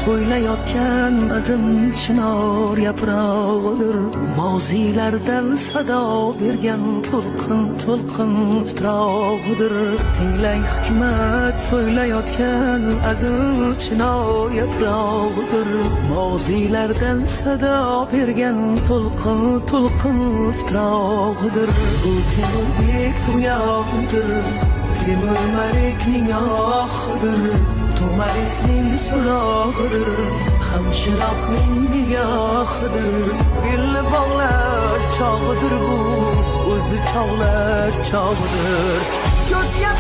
So'ylayotgan azim chinor yaprog'idir. Moziylardan sado bergan to'lqin to'lqin titrog'idir. Tinglang, hikmat so'ylayotgan azim chinor yaprog'idir. Moziylardan sado bergan to'lqin to'lqin titrog'idir. Bu Temurbek tug'yonidir, Temur Malikning ohidir, To'marisning so'rog'idir, Hamshiroqning nigohidir. Belni bog'lash chog'idir bu, o'zni chog'lash chog'idir. Ko'kka